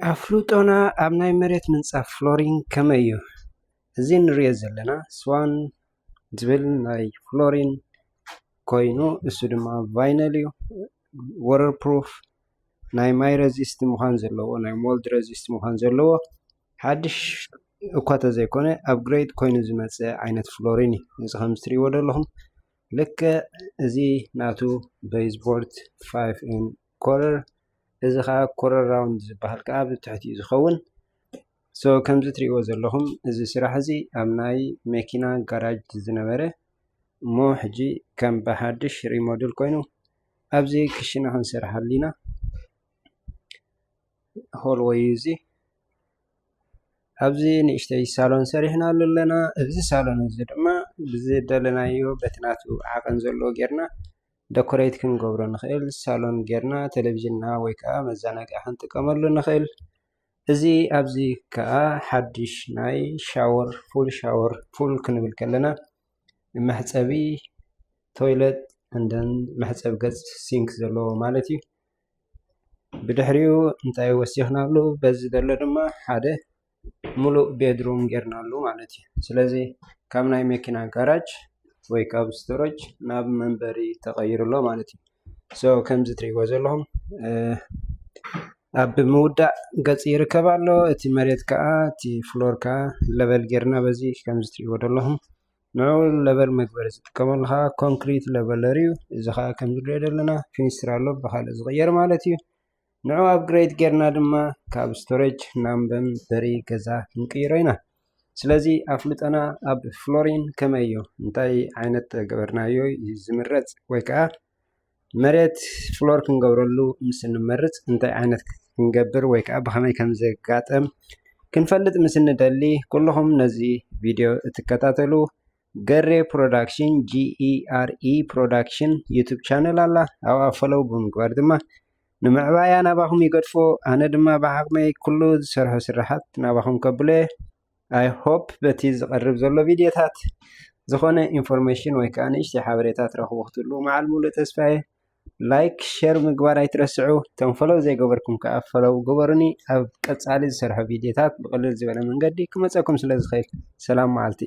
ኣፍልጦና ኣብ ናይ መሬት ምንጻፍ ፍሎሪንግ ከመይ እዩ? እዚ ንሪኦ ዘለና ስዋን ዝብል ናይ ፍሎሪንግ ኮይኑ፣ እሱ ድማ ቫይነል እዩ። ወተር ፕሩፍ፣ ናይ ማይ ረዚስት ምዃን ዘለዎ፣ ናይ ሞልድ ረዚስት ምዃን ዘለዎ፣ ሓድሽ እኳ ተዘይኮነ ኣፕግሬድ ኮይኑ ዝመፀ ዓይነት ፍሎሪን እዩ። እዚ ከም እትሪእዎ ዘለኹም ልክዕ እዚ ናቱ ቤዝቦርድ ፋይቭ ኤን ኮረር፣ እዚ ከዓ ኮረር ራውንድ ዝበሃል ከዓ ብትሕቲኡ ዝኸውን። ሶ ከምዚ እትሪእዎ ዘለኹም እዚ ስራሕ እዚ ኣብ ናይ መኪና ጋራጅ ዝነበረ እሞ ሕጂ ከም ብሓድሽ ሪሞድል ኮይኑ ኣብዚ ክሽነ ክንሰርሓሉ ኢና። ሆልወይ እዚ ኣብዚ ንእሽተይ ሳሎን ሰሪሕናሉ ኣለና። እዚ ሳሎን እዚ ድማ ብዝደለናዮ በቲ ናቱ ዓቐን ዘለዎ ጌርና ደኮሬት ክንገብሮ ንኽእል። ሳሎን ጌርና ቴሌቪዥንና ወይ ከዓ መዘናግዒ ክንጥቀመሉ ንኽእል። እዚ ኣብዚ ከዓ ሓድሽ ናይ ሻወር፣ ፉል ሻወር፣ ፉል ክንብል ከለና መሕፀቢ ቶይለት እንደን መሕፀቢ ገፅ ሲንክ ዘለዎ ማለት እዩ። ብድሕሪኡ እንታይ ወሲኽናሉ? በዚ ዘሎ ድማ ሓደ ሙሉእ ቤድሩም ጌርናሉ ማለት እዩ። ስለዚ ካብ ናይ መኪና ጋራጅ ወይ ካብ ስቶሬጅ ናብ መንበሪ ተቐይሩ ኣሎ ማለት እዩ። ሶ ከምዚ ትሪእዎ ዘለኹም ኣብ ምውዳእ ገፅ ይርከብ ኣሎ። እቲ መሬት ከዓ እቲ ፍሎር ከዓ ለቨል ጌርና በዚ ከምዚ ትሪእዎ ዘለኹም ንዑ ለቨል መግበሪ ዝጥቀመሉ ከዓ ኮንክሪት ለቨለር እዩ። እዚ ከዓ ከም ዝሪኦ ዘለና ፊኒስትር ኣሎ ብካልእ ዝቕየር ማለት እዩ። ንዑ ኣፕግሬድ ጌርና ድማ ካብ ስቶሬጅ ናብ መንበሪ ገዛ ክንቅይሮ ኢና። ስለዚ ኣፍልጦና ኣብ ፍሎሪን ከመይ እዩ? እንታይ ዓይነት ገበርናዮ እዩ ዝምረፅ? ወይ ከዓ መሬት ፍሎር ክንገብረሉ ምስ እንመርፅ እንታይ ዓይነት ክንገብር ወይ ከዓ ብኸመይ ከም ዘጋጠም ክንፈልጥ ምስ እንደሊ ኩልኹም ነዚ ቪድዮ እትከታተሉ ገሬ ፕሮዳክሽን፣ ጂ ኢ ኣር ኢ ፕሮዳክሽን ዩቱብ ቻነል ኣላ። ኣብኣ ፈለው ብምግባር ድማ ንምዕባያ ናባኹም ይገድፎ። ኣነ ድማ ብዓቕመይ ኩሉ ዝሰርሖ ስራሓት ናባኹም ከብሎ እየ። ኣይ ሆፕ በቲ ዝቐርብ ዘሎ ቪድዮታት ዝኾነ ኢንፎርሜሽን ወይ ከዓ ንእሽተይ ሓበሬታ ትረኽቡ ክትህሉ መዓል ሙሉእ ተስፋ እየ። ላይክ፣ ሸር ምግባር ኣይትረስዑ። እቶም ፈለው ዘይገበርኩም ከዓ ፈለው ግበሩኒ። ኣብ ቀፃሊ ዝሰርሖ ቪድዮታት ብቕልል ዝበለ መንገዲ ክመፀኩም ስለ ዝኽእል። ሰላም መዓልቲ።